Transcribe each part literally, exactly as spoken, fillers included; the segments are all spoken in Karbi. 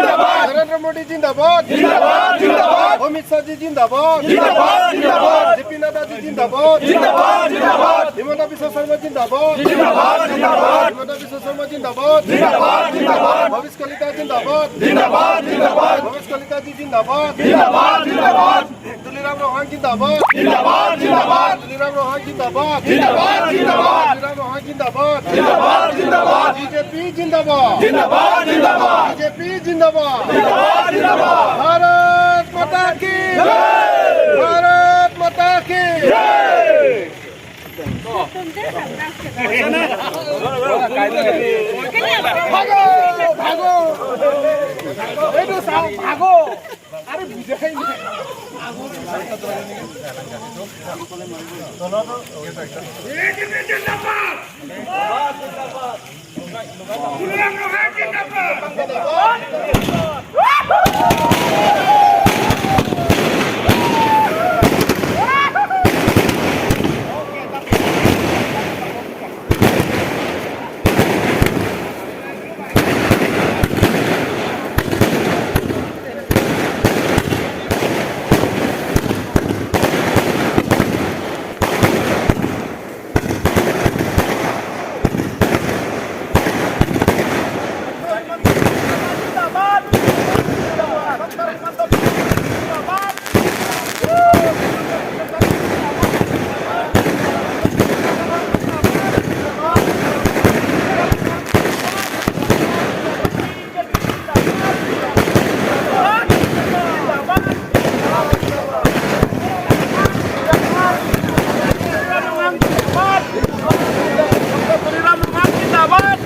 নরেন্দ্র মোদী জিন্দাবাদ। জিন্দাবাদ, জিন্দাবাদ। অমিত শ্বাহ জি জিন্দাবাদ। জিন্দাবাদ, জিন্দাবাদ। জে পি নাড্ডা জি জিন্দাবাদ। জিন্দাবাদ, জিন্দাবাদ। হিমন্ত বিশ্ব শর্মা জিন্দাবাদ। জিন্দাবাদ, জিন্দাবাদ। হিমন্ত বিশ্ব শর্মা জিন্দাবাদ। জিন্দাবাদ, জিন্দাবাদ। ভবেশ কলিতা জিন্দাবাদ। জিন্দাবাদ, জিন্দাবাদ। ভবেশ কলিতা জি জিন্দাবাদ। জিন্দাবাদ, জিন্দাবাদ। তুলিরাম রোহাং জিন্দাবাদ। জিন্দাবাদ, জিন্দাবাদ। তুলিরাম রোহাং জিন্দাবাদ। জিন্দাবাদ, জিন্দাবাদ। তুলিরাম রোহাং জিন্দাবাদ। জিন্দাবাদ, জিন্দাবাদ। বিজেপি জিন্দাবাদ। জিন্দাবাদ, জিন্দাবাদ। বিজেপি জিন্দাবাদ। জিন্দাবাদ, জিন্দাবাদ। ভারত মাতা কি জয়। ভারত মাতা কি জয়। ভাগো, ভাগো। এইটো চাওক, ভাগো। আরে বুঝাই নাই।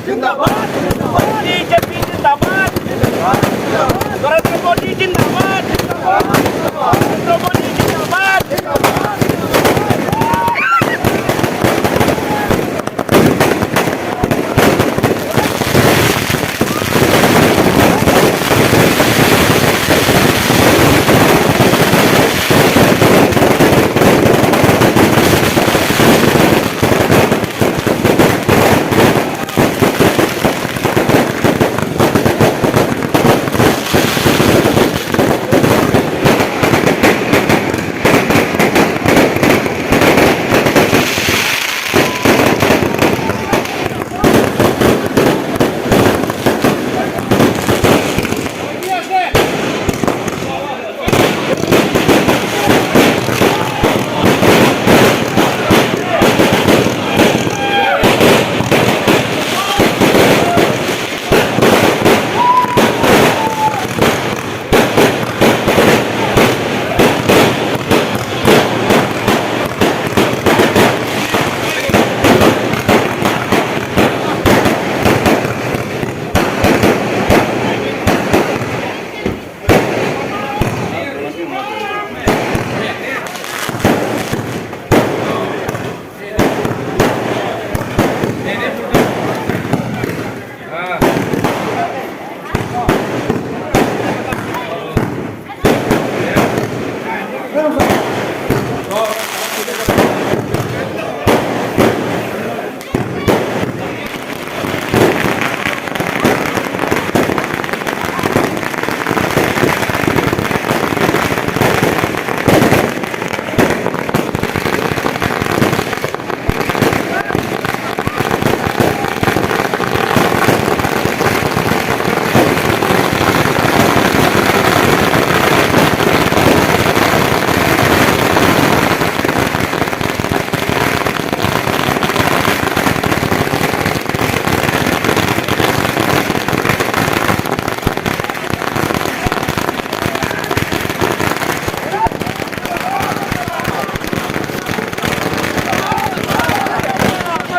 জিন্দাবাদ। জিন্দাবাদ। বিজেপি জিন্দাবাদ। নরেন্দ্র মোদী জিন্দাবাদ। নরেন্দ্র মোদী জিন্দাবাদ।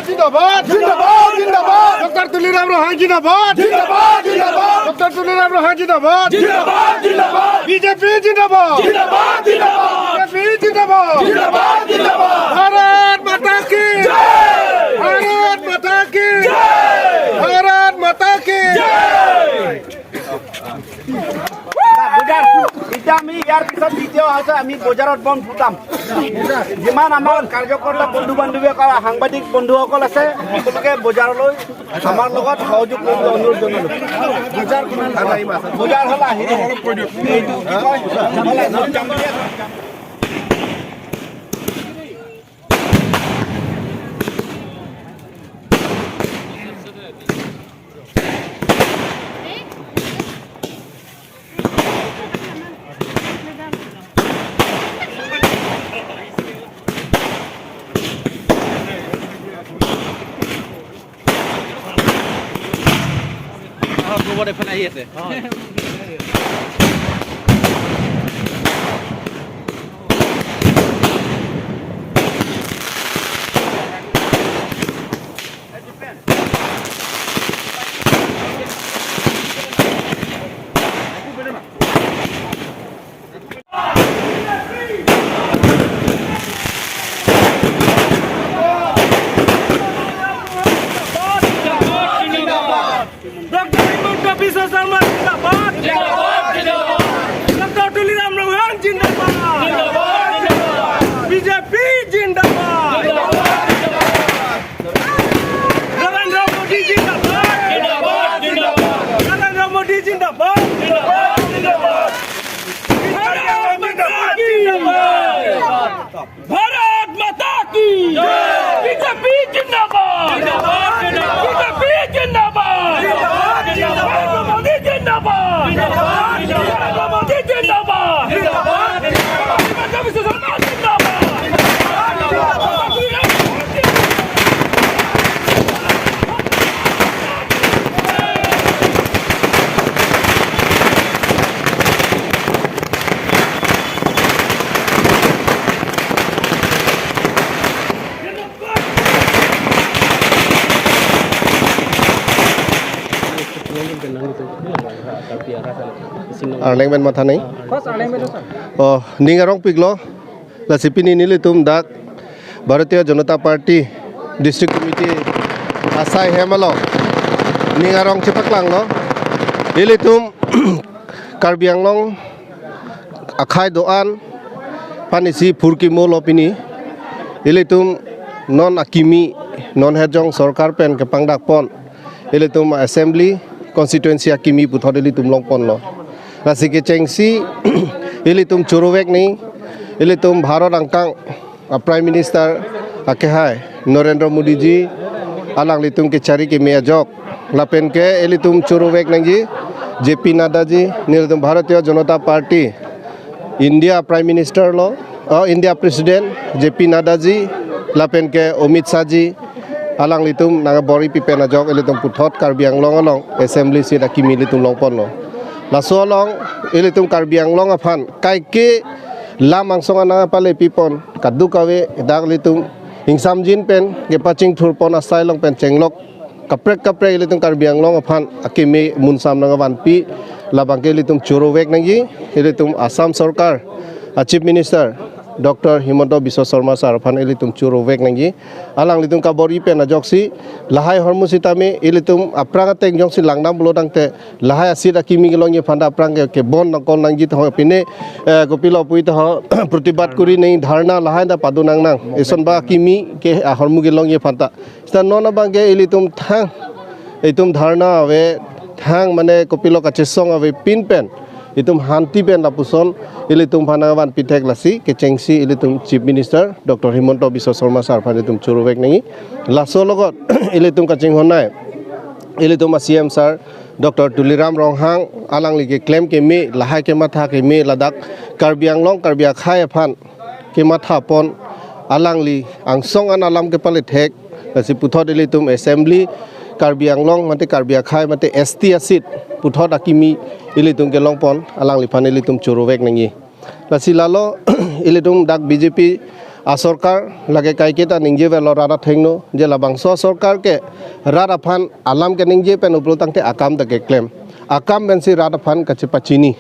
জিন্দাবাদ, জিন্দাবাদ, জিন্দাবাদ। ডক্টর তুলিরাম রোহাং জিন্দাবাদ। জিন্দাবাদ, জিন্দাবাদ। ডক্টর তুলিরাম রোহাং জিন্দাবাদ। জিন্দাবাদ, জিন্দাবাদ। বিজেপি জিন্দাবাদ। জিন্দাবাদ, জিন্দাবাদ। বিজেপি জিন্দাবাদ। জিন্দাবাদ, জিন্দাবাদ। ভারত মাতা কি জয়। ভারত মাতা কি জয়। ভারত মাতা কি জয়। Bujar, ita mi তাৰ পিছত দ্বিতীয় হৈছে আমি বজাৰত বন্ধ ফুটাম। যিমান আমাৰ কাৰ্যকৰ্তা বন্ধু বান্ধৱী, সাংবাদিক বন্ধুসকল আছে, সকলোকে বজাৰলৈ আমাৰ লগত সহযোগ কৰিবলৈ অনুৰোধ জনালোঁ। বজাৰ কিমান? বজাৰ হ'ল, আহিলে এইটো কি কয়? ডক্টর হিমন্ত বিশ্ব শর্মা জিন্দাবাদ। জিন্দাবাদ, জিন্দাবাদ। ডক্টর তুলিরাম রোহাং জিন্দাবাদ। জিন্দাবাদ, জিন্দাবাদ। বিজেপি জিন্দাবাদ। জিন্দাবাদ, জিন্দাবাদ। নরেন্দ্র মোদী জিন্দাবাদ। জিন্দাবাদ, জিন্দাবাদ। নরেন্দ্র মোদী জিন্দাবাদ। জিন্দাবাদ, জিন্দাবাদ। ভারত মাতা কি জয়। ভারত মাতা কি জয়। বিজেপি জিন্দাবাদ। জিন্দাবাদ, জিন্দাবাদ। বিজেপি জিন্দাবাদ। জিন্দাবাদ, জিন্দাবাদ। নরেন্দ্র মোদী জিন্দাবাদ। জিন্দাবাদ, জিন্দাবাদ। নরেন্দ্র মোদী জিন্দাবাদ। জিন্দাবাদ, জিন্দাবাদ। হিমন্ত বিশ্ব শর্মা জিন্দাবাদ। জিন্দাবাদ, জিন্দাবাদ। Arleng pen matha nai. Oh, ning arongpiklo. Lasi pini nelitum dak Bharatiya Janata Party District Committee asai hem along ning arong chepaklanglo. Ilitum Karbi Anglong akhei do-an aphan isi phurkimo lo pini. Ilitum non akimi, non hejong sorkar pen kepangdakpon ilitum assembly constituency akimi puthot ilitum longponlo. Lasi kechengsi ilitum chorovek nai, ilitum Bharat angkang a Prime Minister akehai Narendra Modi ji alanglitum kechari keme ajok, lapen ke ilitum chorovek nangji J P Nadda ji, nelitum Bharatiya Janata Party India Prime Minister lo, oh, India President J P Nadda ji, lapen ke Amit Shah ji, alanglitum nangbor-i pipen ajok ilitum puthot Karbi Anglong along assembly seat akimi ilitum longponlo. Laso along ilitum Karbi Anglong aphan kaike lam angsong an nangpale pipon, kadokave dak ilitum ingsamjin pen kepachingthurpon asai along pen chenglok kaprek kaprek ilitum Karbi Anglong aphan akeme munsam nangvanpi, labang ke ilitum chorovek nangji, ilitum Assam Sorkar a Chief Minister Doctor Himanta Biswa Sarma sir aphan ilitum chorovek nangji. Alanglitum kabor-i pen ajoksi lahai ahormu sitame ilitum aphrang ateng jongsi langdam pulo tangte lahai a seat akimi kelongji aphan ta aphrang ke, kebon nangkol nangji tahong pine, eh, kopilo pui tahong protibad kuri nai, dharna lahai ta pado nangnang. Eson ba akimi ke ahormu kelongji aphan ta. Seta non abang ke ilitum thang, itum dharna ave, thang mane kopilo kachesong avepin pen, itum hanti pen lapuson ilitum aphan nangvanpi thek, lasi kechengsi ilitum Chief Minister Doctor Himanta Biswa Sarma sir aphan itum chorovek nangji. Laso alogot ilitum kachinghon nai, ilitum a C M sir Doctor Tuliram Ronghang, alangli keklem keme, lahai kematha keme, ladak Karbi Anglong, Karbi akhei aphan kemathapon, alangli angsong an alam kepale thek, lasi puthot ilitum assembly Karbi Anglong mate Karbi akhei mate S T a seat puthot akimi ilitum kelongpon, alangliphan ilitum chorovek nangji. Lasi lalo ilitum dak B J P a sorkar lake kaiketa ningje verlo rat athengno, je labangso sorkar ke rat aphan alam keningje pen uplo tangte akam ta keklem. Akam pensi rat aphan kachepachini.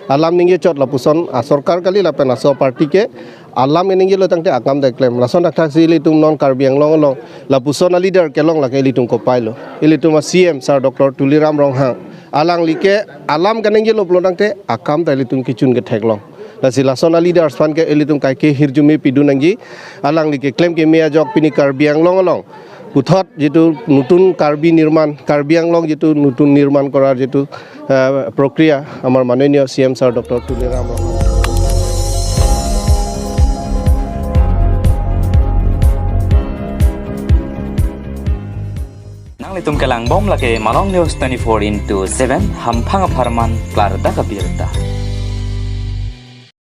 Alam ningje chot lapuson a sorkar kali lapen aso party ke alam keningje lo tangte akam ta keklem. Lason thakthak si ilitum non Karbi Anglong along lapuson a leader kelong lake ilitum kopai lo. Ilitum a C M sir Doctor Tuliram Ronghang, alangli ke alam keningje lo pulo tangte akam ta ilitum kechun kethek long. Lasi lason a leaders aphan ke ilitum kaike hirjume pidun nangji. Alangli keklem keme ajok pini Karbi Anglong along puthot jitu nutun Karbi nirman, Karbi Anglong jitu nutun nirman korar jitu, eh, prokriya amar manoniyo C M sir Doctor Tuliram Ronghang. Nanglitum kelangbom lake Malong News twenty-four into seven, hamphang apharman klardak abirta.